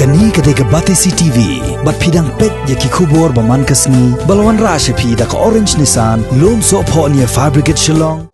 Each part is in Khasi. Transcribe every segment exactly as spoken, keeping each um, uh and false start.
Kane ka dei ka Batesi T V, bad phi dang peit ïa ki khubor ba man ka sngi, ba la wanrah sha phi da ka Orange Nissan, Lumsohphoh near Fire Brigade Shillong.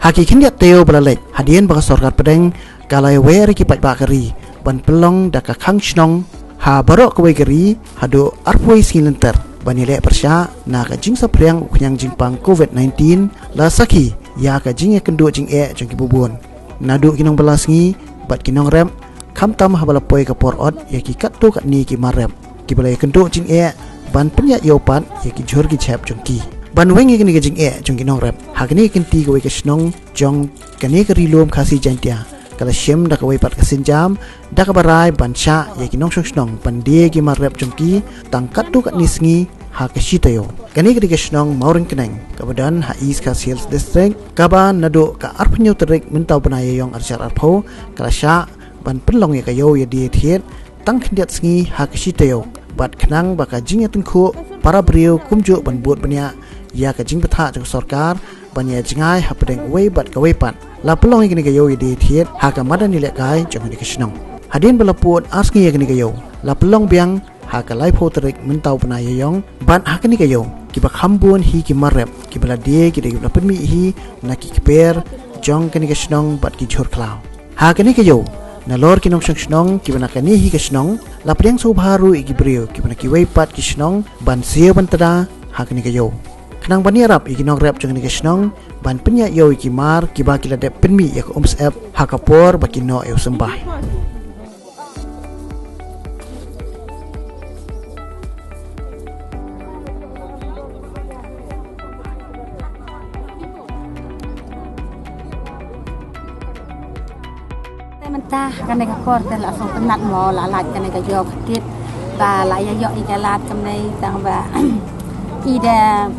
Ha ki khyndiat taïew ba la leit, hadien ba ka sorkar pdeng ka la ïawer ïa ki paidbah ka ri ban pynlong da ka khang shnong ha baroh kawei ka ri haduh arphew sngi lynter ban ïaleh pyrshah na ka jingsaphriang u khñiang jingpang covid nineteen, la sakhi ïa ka jingïakynduh jingeh jong kiba bun, naduh ki nongbylla sngi bad ki nongrep, khamtam haba la poi ka por ot ïa ki katto katne ki mar rep kiba la ïakynduh jingeh ban pynïaid ïew pat ïa ki jhur ki jhep jong ki. Ban weng ïa kane ka jingeh jong ki nongrep, ha kane ka kynti kawei ka shnong jong kane ka Ri Lum Khasi Jaiñtia ka la shim da kawei pat ka sienjam da kaba rai ban shah ïa ki nongshong shnong ban die ki mar rep jong ki tang katto katne sngi ha ka shi taïew. Kane ka dei ka shnong Mawryngkneng kaba don ha East Khasi Hills District, kaba naduh ka arphew hynñiew tarik mynta u bnai Ïaïong arhajar arphew ka la shah ban pynlong ïa ka ïew ïadie thied tang khyndiat sngi ha ka shi taïew, bad khnang ba ka jingïatyngkhuh para briew kumjuh ban bud bniah ïa ka jingbthah jong ka sorkar ban ïajngai hapdeng uwei bad kawei pat. La pynlong ïa kane ka ïew ïadie thied ha ka madan ïalehkai jong kane ka shnong. Hadien ba la pud ar sngi ïa kane ka ïew, la pynlong biang ha ka laiphew tarik mynta u bnai Ïaïong, bad ha kane ka ïew kiba kham bun hi ki mar rep kiba la die ki dei kiba la pynmih hi na ki kper jong kane ka shnong bad ki jhur khlaw. Ha kane ka ïew, nalor ki nongshong shnong kiba na kane hi ka shnong, la pdiang sngewbha ruh ïa ki briew kiba na kiwei pat ki shnong ban siew ban tda ha kane ka ïew, khnang ban ïarap ïa ki nongrep jong kane ka shnong ban pynïaid ïew ïa ki mar kiba ki la dep pynmih ïa ka umsyep ha ka por ba ki noh ïew symbai. Te mynta kane ka por te la sngewtynnat mo, la lait kane ka ïew kit ba la ïa ïoh ïa ka lad kumne, tang ba i da,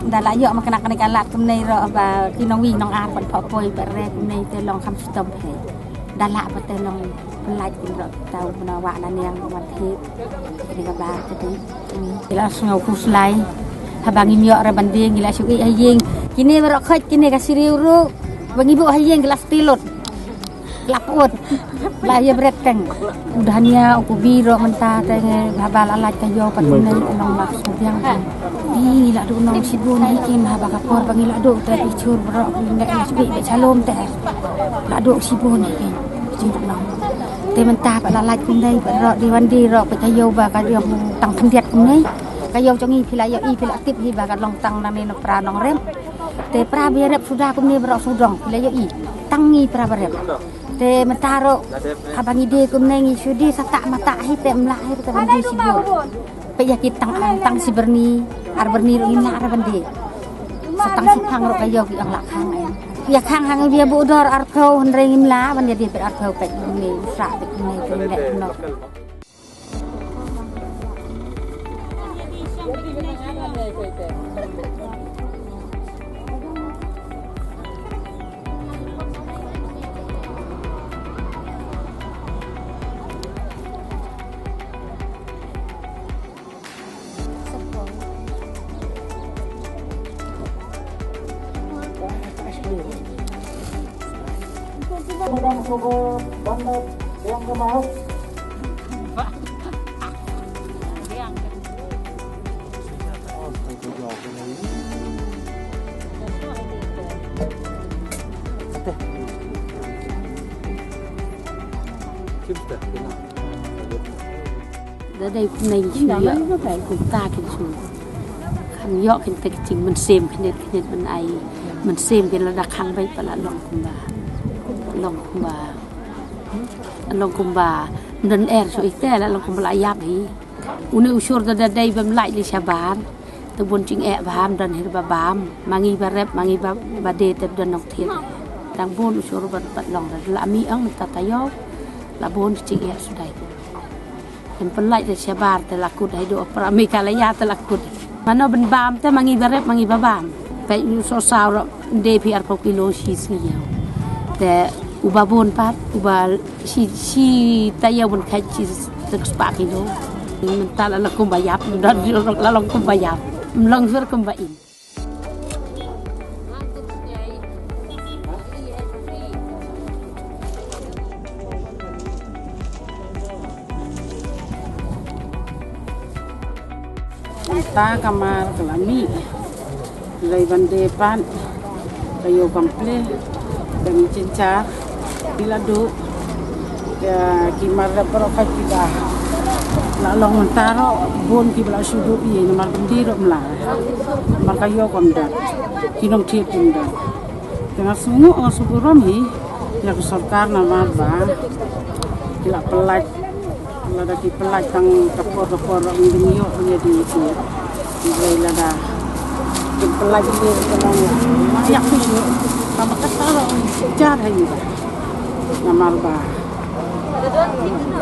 da la ïoh ma kane, kane ka lad kumne ruh ba ki nongwei nongar ban phoh poi ba re kumne te long kham shitom phi. Da la ba te long pynlait kin ruh tau bna wa na niang wan thik. Kane ka ba te te. Ngi la sngew khuslai. Haba ngim ïoh re ban die ngi la shu ïeh ha ïing. Kine baroh khoit kine ka siriw ruh ba ngi buh ha ïing ki la stilot. Ki la put. La ïa bret teng. U dhania u kubi ruh mynta te ngi haba la lait ka ïew pat ngi nong mak shu biang. Ih, ngi la duh nong shibun hi kin haba ka por ba ngi la duh te ki chur baroh ki ngi la shu ïeh ba chalom te. La duh shibun hi kin. Jingduh nong. Te mynta pat la lait kumne pat ruh di wan die ruh pat ka ïew ba ka ïew tang khyndiat kumne. Ka ïew jong ngi phi la ïohi phi la tip hi ba ka long tang nangne na pra nongrep. Te pra ba ïarep suda kumne baroh sawdong phi la ïohi. Tang ngi pra ba rep. Te mynta ruh haba ngi die kumne ngi shu die sa tah ma tah hi te mlah hi te ban die shibun. Peit ïa ki tang, tang shi byrni, ar byrni ruh ngim lah re ban die. Sa tang shiphang ruh ka ïew ki ong la khang em. Ïa khang hangta ïa buh dor arphew hynrei ngim lah ban ïa die peit arphew peit ngi sah peit ngi peit ngi leh noh. Da dei kumne ngi shu ïoh kumta kin shu kham ïoh kin te ka jingmynsiem khyndiat khyndiat ban ai mynsiem kin lada khang beit pat la long kumba, long kumba, long kumba ym don er shuh ite, la long kumba la ïap hi. Une u shur da da dei bym lait li shabar. Te bun jingeh ba ham don hi ba bam. Ma ngi ba rep, ma ngi ba, ba die te don nongthied. Tang bun u shur ban pat long da la mi ong mynta taïew. La bun jingeh sudai. Em pynlait da shabar te la kut, haduh pra Meghalaya te la kut. Mano ban bam te ma ngi ba rep, ma ngi ba bam. Peit u sohsaw ruh die phi arphew kilo shi sngi ïa. Te u ba bun pat, u ba shi, shi taïew ban khait shi te spah kilo. Mynta la long kumba ïap, la long kumba ïap. Ym long shuh kumba im. Mynta ka mar ka la mih. Lei ban die pat ka ïoh kam plie. Ka ngi jynjar ki la duh. Ka ki mar rep baroh ka ki la, la long mynta ruh bun kiba la shu duh ïa namar byndi ruh mla. Namar ka ïoh kam don, ki nongthied kim don. Te nga sngewnguh, nga sngewburom hi ïa ka sorkar namar ba ki la pyllait. Lada ki pyllait tang ka por ka por ruh ngin ïoh ïa di ki. Hynrei lada ki pyllait ïa ka long ïa ki shu, tang ba kata ruh jar ha ïa. Namar ba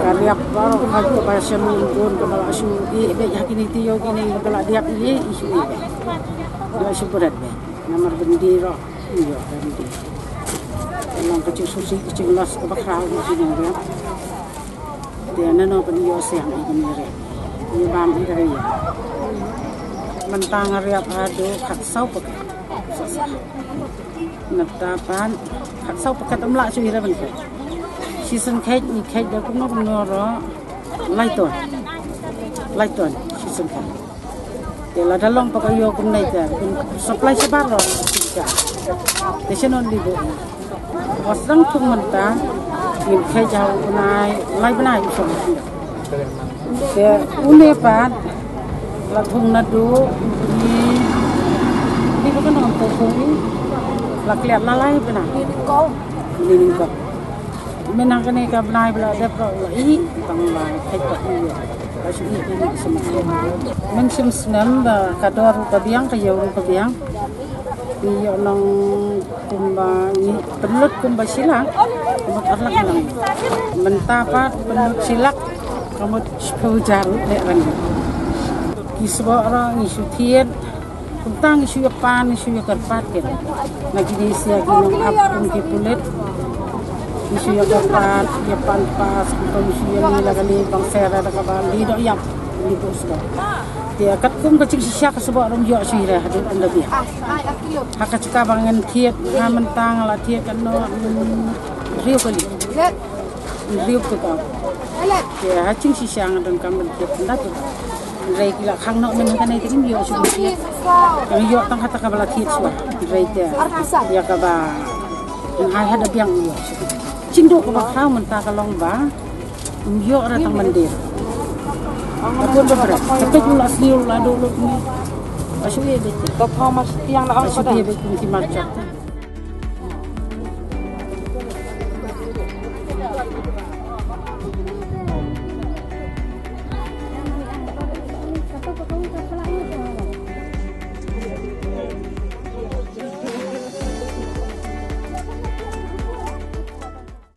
ka riap baroh ka ba sha mun bun ka ba la shu ïeh beit ha kine taïew kine ba la diap ïeh, ïeh shu ïeh beit. Ba la shu bret beit. Namar byndi ruh ïoh byndi. Ka long ka jingsngewsih ka jingloss kaba khraw ïa ki nongriap. Te nano ban ïoh siang ïa kane riap, ïa bam ïa ka riap. Mynta nga riap haduh khatsaw paket. Sa sa. Mynta pat khatsaw paket ym lah shuh ïa ban kheit. Shisien kheit, ngi kheit da kumno kumno ruh lai ton. Lai ton shisien kheit. Te lada long pat ka ïoh kumne te, kin supply shabar ruh. Te shano li buh. Nga sdang thung mynta, ngin kheit ha u bnai, lai bnai u song. Te une pat la thung naduh ni, ni ba ka nong thung ni, la klet la lai bnai. Ni ni ko. Mynta kane ka bnai ba la dep ruh la ïeh, tang ba kheit pat ïeh. Ba shu ïeh ïeh shem. Mynshem snem ba ka dor ruh ka biang, ka ïew ruh ka biang. Ngi ïoh nong kumba ngi pynlut kumba shi lak, kumba ar lak nang. Mynta pat pynlut shi lak, kumba shiphew hajar ruh leh ban. Ki sboh ruh ngi shu thied. Kumta ngi shu ïa pan, ngi shu ïa kyrpad keiñ. Na kine sha ki nongap kum ki pulit. Ngi shu ïa kyrpad, ïa pan pass, kumta ngi shu ïa leh la kane bang sera da kaba leh doh ïap. Ni bus ka. Te katkum ka jingshisha ka sboh ruh ym ïoh shuh ïa haduh ynda biang. Ha ka jaka ba ngan thied, ha mynta nga la thied katno, mm, hynriew kali. Hynriew tu ka. Te ha jingshisha nga donkam ban thied ynda tu. Hynrei ki la khang noh mynta kane te kim ïoh shuh ban thied. Nga ïoh tang kata kaba la thied shuwa. Hynrei te ïa kaba ngan ai ha da biang ïoh shuh. Jingduh kaba khraw mynta ka long ba ym ïoh re tang ban die. Ka bun ba bret. Ka peit u la sniew la duh lut ni. Ka shu ïeh beit. Ka pha ma stiang la ong. Ka shu ïeh beit kum ki mar jat.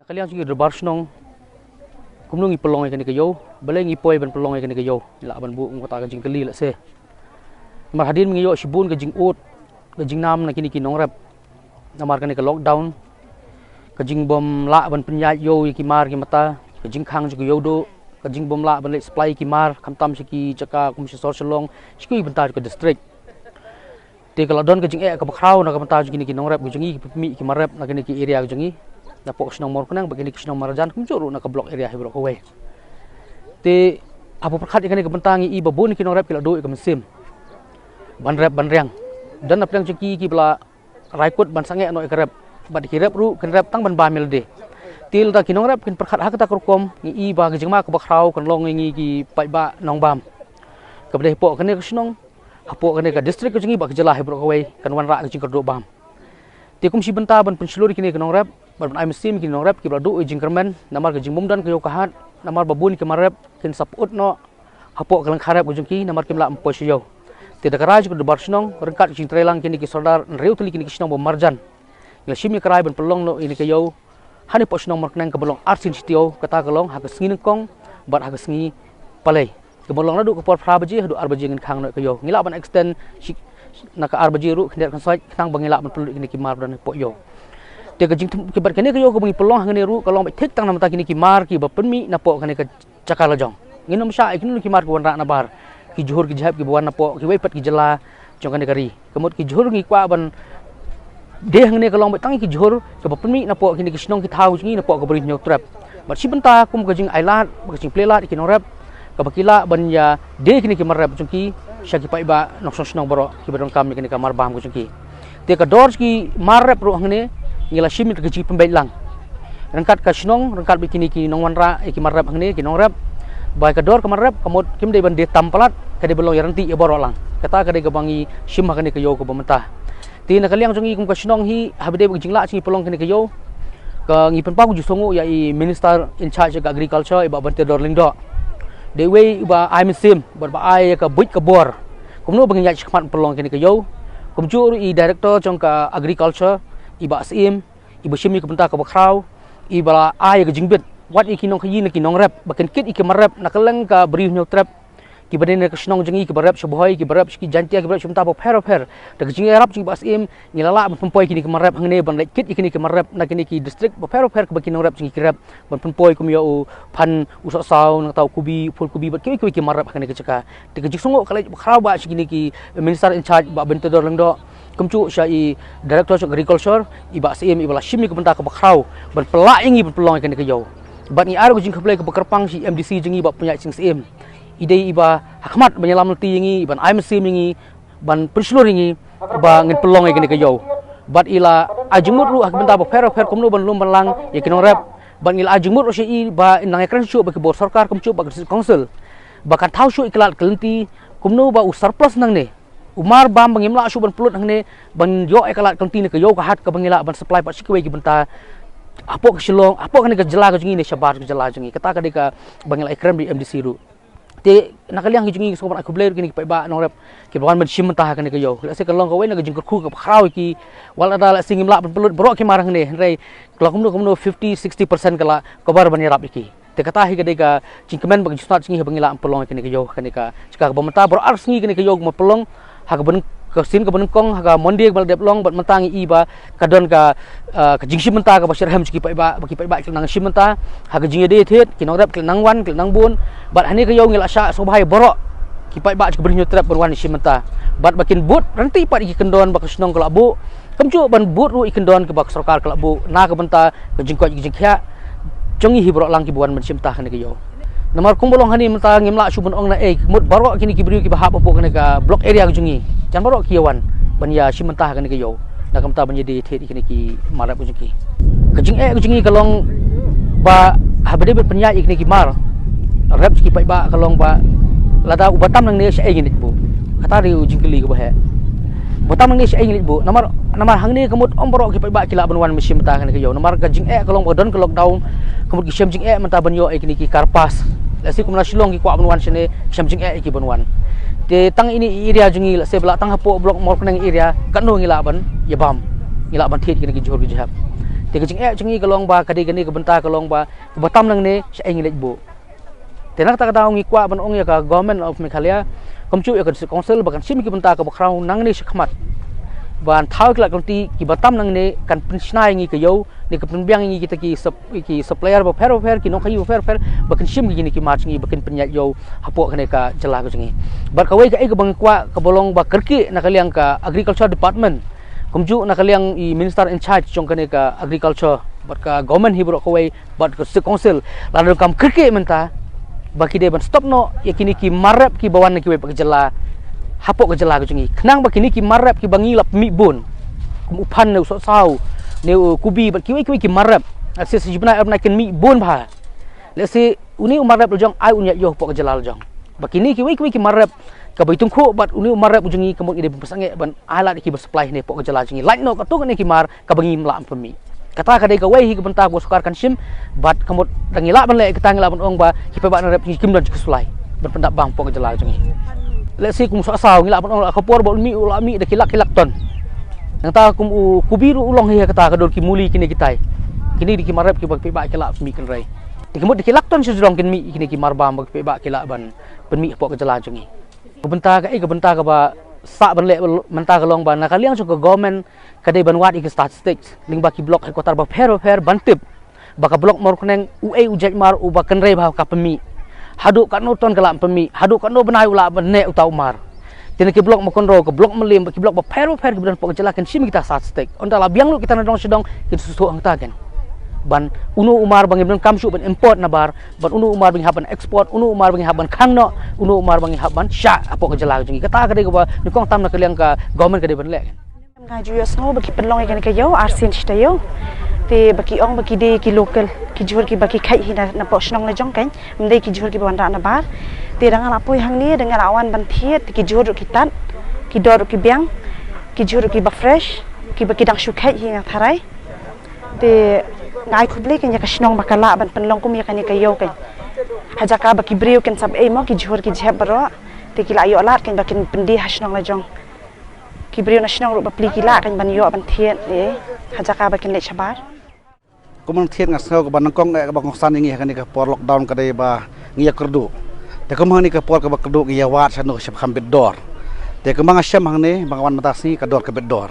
Ka liang jong ki dorbar shnong, kumno ngi pynlong ïa kane ka ïew, balei ngi poi ban pynlong ïa kane ka ïew, ngi lah ban buh kum kata ka jingkylli lehse. Namar hadien ngi ïoh shibun ka jingud, ka jingnam na kine ki nongrep. Namar kane ka lockdown, ka jingbym lah ban pynïaid ïew ïa ki mar ki mata, ka jingkhang jong ka ïew duh, ka jingbym lah ban leit supply ïa ki mar, khamtam sha ki jaka kum sha sor Shillong, sha kiwei bynta jong ka district. Te ka la don ka jingeh kaba khraw na ka bynta jong kine ki nongrep ka jong ngi, ki pynmih ki mar rep na kine ki area ka jong ngi. Na poh ka shnong Mawryngkneng bad kine ki shnong marjan kumjuh ruh na ka block area hi baroh kawei. Te haba pyrkhat ïa kane ka bynta ngi i ba bun ki nongrep ki la duh ïa ka mynsiem ban rep ban riang. Don na pdeng jong ki kiba la rai kut ban sangeh noh ïa ka rep. Bad ki rep ruh kin rep tang ban bam ïa lade. Te lada ki nongrep kin pyrkhat ha kata ka rukom ngi i ba ka jingma kaba khraw kan long ïa ngi ki paidbah nongbam. Kaba dei hapoh kane ka shnong, hapoh kane ka district ka jong ngi bad ka jylla hi baroh kawei kan wanrah ka jingkyrduh bam. Te kum shi bynta ban pynshlur ïa kine ki nongrep bad ban ai mynsiem ïa kine ki nongrep kiba la duh ïa ka jingkyrmen namar ka jingbymdon ka ïew ka hat namar ba bun ki mar rep kin sa pyut noh hapoh ka lyngkha rep ka jong ki namar kim lah ban poi sha ïew. Te da ka rai jong ka dorbar shnong ryngkat ka jingtreilang kine ki sordar hynriew tylli kine ki shnong ba marjan, ngi la shim ïa ka rai ban pynlong noh ïa kane ka ïew hangne hapoh shnong Mawryngkneng kaba long arsien shi taïew, kata ka long ha ka sngi nyngkong bad ha ka sngi palei. Kaba long naduh ka por phra baje haduh ar baje ngin khang noh ïa ka ïew. Ngi lah ban extend shi, na ka ar baje ruh khyndiat khynsoit khnang ba ngi lah ban pynlut ïa kine ki mar ba don hapoh ïew. Te ka jingthmu kaba kane ka ïew kaba ngi pynlong hangne ruh ka long beit thik tang na bynta kine ki mar kiba pynmih napoh kane ka jaka lajong. Ngin ym shah ïa kino ki mar ki wanrah nabar ki jhur ki jhep kiba wan napoh kiwei pat ki jylla jong kane ka ri. Ka mut ki jhur ngi kwah ban die hangne ka long beit tang ki jhur kiba pynmih napoh kine ki shnong ki thaw jong ngi napoh ka Bri Hynñiewtrep. Bad shi bynta kum ka jingailad bad ka jingplie lad ïa ki nongrep kaba ki lah ban ïa die kine ki mar rep jong ki sha ki paidbah nongshong shnong baroh kiba donkam ïa kane ka mar bam ka jong ki. Te ka dor ki mar rep ruh hangne ngi la shim ïa ka jingpynbeit lang ryngkat ka shnong, ryngkat bad kine ki nongwanrah ïa ki mar rep hangne, ki nongrep. Ba ka dor ka mar rep ka mut kim dei ban die tam palat, ka dei ban long ïaryntih ïa baroh lang. Kata ka dei kaba ngi shim ha kane ka ïew kaba mynta. Te na ka liang jong ngi kum ka shnong hi, haba dei bad ka jinglah jong ngi pynlong kane ka ïew, ka ngi pynpaw ka jingsngewnguh ïa i Minister in charge ka Agriculture, i Bah Banteidor Lyngdoh. Dei uwei uba ai mynsiem bad ba ai ïa ka buit ka bor kumno ba ngin ïaid shakhmat pynlong kane ka ïew. Kumjuh ruh i Director jong ka Agriculture, i Bah Syiem, iba shim ïa ka bynta kaba khraw, iba la ai ïa ka jingbit wat ïa ki nongkhaïi na ki nongrep ba kin kit ïa ki mar rep na kylleng ka Bri Hynñiewtrep, kiba dei na ka shnong jong ngi, kiba rep sha Bhoi, kiba rep sha ki Jaintia, kiba rep sha bynta bapher bapher. Da ka jingïarap jong i Bah Syiem ngi la lah ban pynpoi kine ki mar rep hangne ban leit kit ïa kine ki mar rep na kine ki district bapher bapher kaba ki nongrep jong ngi ki rep, ban pynpoi kum ïa u phan, u sohsaw, nangta u kubi, u phul kubi bad kiwei kiwei ki mar rep ha kane ka jaka. Te ka jingsngewnguh ka leit ba khraw bha sha kine ki Minister in charge, Bah Banteidor Lyngdoh, kumjuh sha i Director jong Agriculture, i Bah Syiem, iba la shim ïa ka bynta kaba khraw ban pynlah ïa ngi ban pynlong ïa kane ka ïew. Bad ngi ai ruh ka jingkhublei kaba kyrpang sha i M D C jong ngi, Bah Pynïaid Sing Syiem. I dei iba ha khmat ban ïalam lynti ïa ngi, ban ai mynsiem ïa ngi, ban pynshlur ïa ngi ba ngin pynlong ïa kane ka ïew. Bad i la ai jingmut ruh ha ki bynta bapher bapher kumno ban lum ban lang ïa ki nongrep. Bad ngi la ai jingmut ruh sha i ba in nang ïakren shuh bad ki bor sorkar kumjuh bad ka District Council ba kan thaw shuh ïa ki lad ki lynti kumno ba u surplus nangne, u mar bam ba ngim lah shuh ban pynlut hangne, ban ïoh ïa ka lad ka lynti ne ka ïew ka hat kaba ngi lah ban supply pat sha kiwei ki bynta hapoh ka Shillong, hapoh kane ka jylla ka jong ngi ne shabar ka jylla jong ngi. Kata ka dei kaba ngi la ïakren bad i M D C ruh. Te na ka liang ka jong ngi ngi sngewbha ban ai khublei ruh ïa kine ki paidbah nongrep kiba wan ban shim bynta ha kane ka ïew. Lehse ka long kawei na ka jingkyrkhu kaba khraw ïa ki, wat lada lehse ngim lah ban pynlut baroh ki mar hangne, hynrei ka long kumno kumno fifty sixty percent ka la cover ban ïarap ïa ki. Te kata hi ka dei ka jingkmen bad ka jingsngewtynnat jong ngi haba ngi lah ban pynlong ïa kane ka ïew ha kane ka jaka kaba mynta baroh ar sngi kane ka ïew ka pynlong ha kaba nyngkong, ka sien kaba nyngkong, ha ka Monday kaba la dep long, bad mynta ngi i ba ka don ka, ah, ka jingshim bynta kaba shitrhem sha ki paidbah, ba ki paidbah ki la nang shim bynta ha ka jingïadie thied, ki nongrep ki la nang wan, ki la nang bun. Bad hangne ka ïew ngi la shah sngewbha ïa baroh ki paidbah sha ka Bri Hynñiewtrep ban wan shim bynta. Bad ba kin bud ryntih pat ïa ki kyndon ba ka shnong ka la buh, kumjuh ban bud ruh ïa ki kyndon kiba ka sorkar ka la buh na ka bynta ka jingkoit ka jingkhiah jong ngi hi baroh lang kiba wan ban shim bynta ha kane ka ïew. Namar kumba long hangne mynta ngim lah shuh ban ong naei, ka mut baroh kine ki briew kiba hap hapoh kane ka block area ka jong ngi, jan baroh ki ïa wan ban ïa shim bynta ha kane ka ïew, na ka bynta ban ïadie thied ïa kine ki mar rep ka jong ki. Ka jingeh ka jong ngi ka long ba haba dei ban pynïaid ïa kine ki mar rep ki paidbah ka long ba lada uba tam nangne shaei ngin leit buh. Kata dei u jingkylli kaba heh. Uba tam nangne shaei ngin leit buh. Namar, namar hangne ka mut ym baroh ki paidbah ki lah ban wan ban shim bynta ha kane ka ïew. Namar ka jingeh ka long ba ka don ka lockdown, ka mut ki shem jingeh mynta ban ïoh ïa kine ki car pass. Lehse kum na Shillong ki kwah ban wan shane, ki shem jingeh ïa ki ban wan. Te tang ine i area jong ngi, lehse ba lah tang hapoh block Mawryngkneng area, katno ngi lah ban ïa bam, ngi lah ban thied ïa kine ki jhur ki jhep. Te ka jingeh jong ngi ka long ba ka dei kane ka bynta ka long ba uba tam nangne shaei ngin leit buh. Te na kata ka daw ngi kwah ban ong ïa ka Government of Meghalaya, kumjuh ïa ka District Council ba kan shim ïa ki bynta kaba khraw nangne shakhmat ban thaw ïa ki lad ki lynti, kiba tam nangne kan pynshna ïa ngi ka ïew ne kan pynbiang ïa ngi kita ki sup-, ki supplier bapher bapher, ki nongkhaïi bapher bapher ba kin shim ïa kine ki mar jong ngi ba kin pynïaid ïew hapoh kane ka jylla ka jong ngi. Bad kawei kaei kaba ngi kwah kaba long ba kyrkieh na ka liang ka Agriculture Department, kumjuh na ka liang i Minister in charge jong kane ka Agriculture bad ka Government hi baroh kawei, bad ka District Council, la donkam kyrkieh mynta ba ki dei ban stop noh ïa kine ki mar rep kiba wan na kiwei pat ki jylla hapoh ka jylla ka jong ngi, khnang ba kine ki mar rep kiba ngi la pynmih bun, kum u phan ne u sohsaw ne u kubi bad kiwei kiwei ki mar rep, lehse sa shi bnai ar bnai kin mih bun bha. Lehse une u mar rep la jong ai un ïaid ïew hapoh ka jylla la jong. Ba kine kiwei kiwei ki mar rep kaba ïatyngkhuh bad une u mar rep u jong ngi ka mut ngi dei ban pynsangeh ban ai lad ïa ki ban supply hangne hapoh ka jylla jong ngi, lait noh katto katne ki mar kaba ngim lah ban pynmih. Kata ka dei kawei hi ka bynta kaba sorkar kan shim. Bad ka mut da ngi lah ban leh kata ngi lah ban ong ba ki paidbah nongrep jong ngi kim don jingkhuslai ban pyndap bam hapoh ka jylla jong ngi. Lehse kum u sohsaw ngi lah ban ong la ka por ba un mih u la mih da ki lak ki lak ton. Nangta kum u kubi ruh u long hi ha kata ka dur ki muli kine kitai. Kine dei ki mar rep kiba ki paidbah ki lah pynmih kynrei. Te ka mut da ki lak ton sha sdang kin mih kine ki mar bam ba ki paidbah ki lah ban pynmih hapoh ka jylla jong ngi. Ka bynta kaei, ka bynta kaba sah ban leh mynta ka long ba na ka liang jong ka Government ka dei ban wad ïa ki statistics lyngba ki block headquarter bapher bapher ban tip ba ka block Mawryngkneng uei u jait mar uba kynrei bha ka pynmih. Haduh katno ton ka lah pynmih, haduh katno bnai u lah ban neh uta u mar. Te na ki block Mawkynrew, ka block Mylliem, ki block bapher bapher kiba don hapoh ka jylla kin shim kita sat stek. Ynda la biang lut kita na dong sha dong, kin shu shu hangta kin. Ban uno u mar ba ngim donkam shuh ban import na bar, ban uno u mar ba ngi hap ban export, uno u mar ba ngi hap ban khang noh, uno u mar ba ngi hap ban shah hapoh ka jylla ka jong ngi. Kata ka dei kaba nyngkong tam na ka liang ka government ka dei ban leh kin. Nga ju ïohsngew ba ki pynlong ïa kane ka ïew ar sien shi taïew. Te ba ki ong ba ki dei ki local, ki jhur kiba ki kheit hi na, napoh shnong la jong kein, ym dei ki jhur kiba wanrah na bar. Te da nga la poi hangne, da nga la wan ban thied, te ki jhur ruh ki tad, ki dor ruh ki biang, ki jhur ruh kiba fresh, kiba ki dang shu kheit hi nga tharai. Te nga ai khublei kein ïa ka shnong ba ka lah ban pynlong kum ïa kane ka ïew kein. Ha jaka ba ki briew kin sap ei mo, ki jhur ki jhep baroh, te ki la ïoh lad kein ba kin pyndie ha shnong la jong. Ki briew na shnong ruh bapli ki lah kein ban ïoh ban thied, eh, ha jaka ba kin leit shabar. Kum ban thied nga sngew kaba nyngkong eh kaba kongsan ïa ngi ha kane ka por lockdown ka dei ba ngi ïa kyrduh. Te kum hangne ka por kaba kyrduh ngi ïa wad shano shaba kham bit dor. Te kumba nga shem hangne ba nga wan mynta sngi ka dor ka bit dor.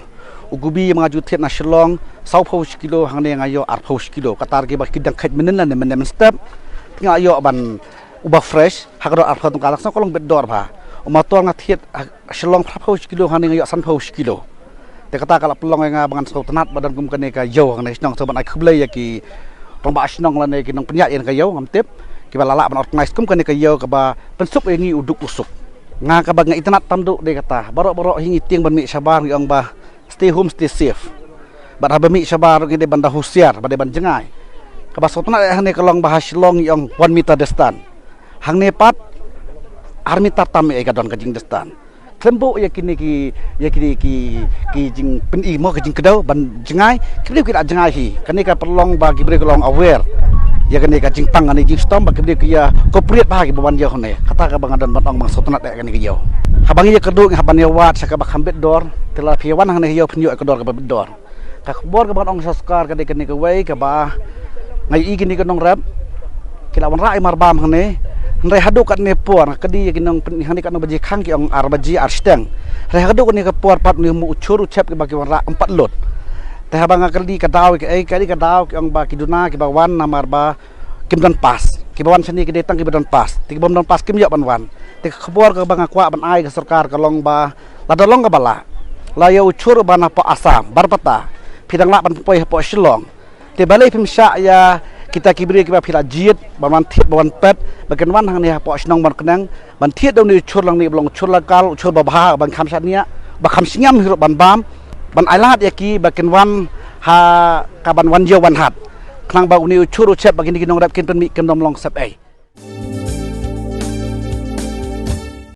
U gubi ba nga ju thied na Shillong, sawphew shi kilo, hangne nga ïoh arphew shi kilo. Kata ruh kiba ki dang kheit mynnin lane mynne mynstep. Te nga ïoh ban uba fresh, ha ka dor arphew tyngka, la ka sngew ka long bit dor bha. U motor nga thied ha Shillong phraphew shi kilo, hangne nga ïoh sanphew shi kilo. Te kata ka la pynlong ïa nga ba ngan sngewtynnat ba don kum kane ka ïew hangne shnong, sngewbha ban ai khublei ïa ki rangbah shnong lane ki nongpynïaid ïa kane ka ïew ngam tip, kiba la lah ban organise kum kane ka ïew kaba pynsuk ïa ngi u duk u suk. Nga kaba nga itynnat tam duh dei kata, baroh baroh hi ngi tieng ban mih shabar ngi ong ba stay home, stay safe. Bad haba mih shabar ruh ngi dei ban da husiar, ba dei ban jngai. Kaba sngewtynnat eh hangne ka long ba ha Shillong ngi ong one meter distance. Hangne pat ar meter tam eh ka don ka jingdistance. Khlem buh ïa kine ki, ïa kine ki, ki jingpyni mo, ki jingkdew ban jngai, ki briew ki la jngai hi. Kane ka pynlong ba ki briew ki long aware ïa kane ka jingpang kane jingshitom, ba ki briew ki ïa cooperate bha kiba wan ïew hangne. Kata kaba nga don ban ong ba nga sngewtynnat eh kane ka ïew. Haba ngi ïa kyrduh ngi hap ban ïa wad sha kaba kham bit dor, te la phi ïa wan hangne ha ïew phin ïoh ïa ka dor kaba bit dor. Ka khubor kaba ngan ong sha sorkar ka dei kane kawei kaba nga ïohi kine ki nongrep ki la wanrah ïa mar bam hangne. Hynrei haduh katne por nga kylli ïa ki nongpyni hangne katno baje khang, ki ong ar baje ar shiteng. Hynrei haduh kane ka por pat une u chur u chep kiba ki wanrah ym pat lut. Te haba nga kylli ka daw ïa kaei, ka dei ka daw ki ong ba ki duna kiba wan namar ba kim don pass. Kiba wan shane ki dei tang kiba don pass. Te kiba ym don pass kim ïoh ban wan. Te ka khubor kaba nga kwah ban ai ka sorkar ka long ba lada long kaba lah, la ïa u chur uba na hapoh Assam, Barpeta, phi dang lah ban poi hapoh Shillong. Te balei phim shah ïa kita ki briew kiba phi la jied ban wan thied, ban wan pet, ba kin wan hangne hapoh shnong Mawryngkneng ban thied da une u chur lang ne ba long u chur local, u chur ba bha, ba kham shaniah, ba kham shngiam hi ruh ban bam, ban ai lad ïa ki ba kin wan ha ka ban wan ïew wan hat. Khnang ba une u chur u chep ba kine ki nongrep kin pynmih kin ym long sep ei.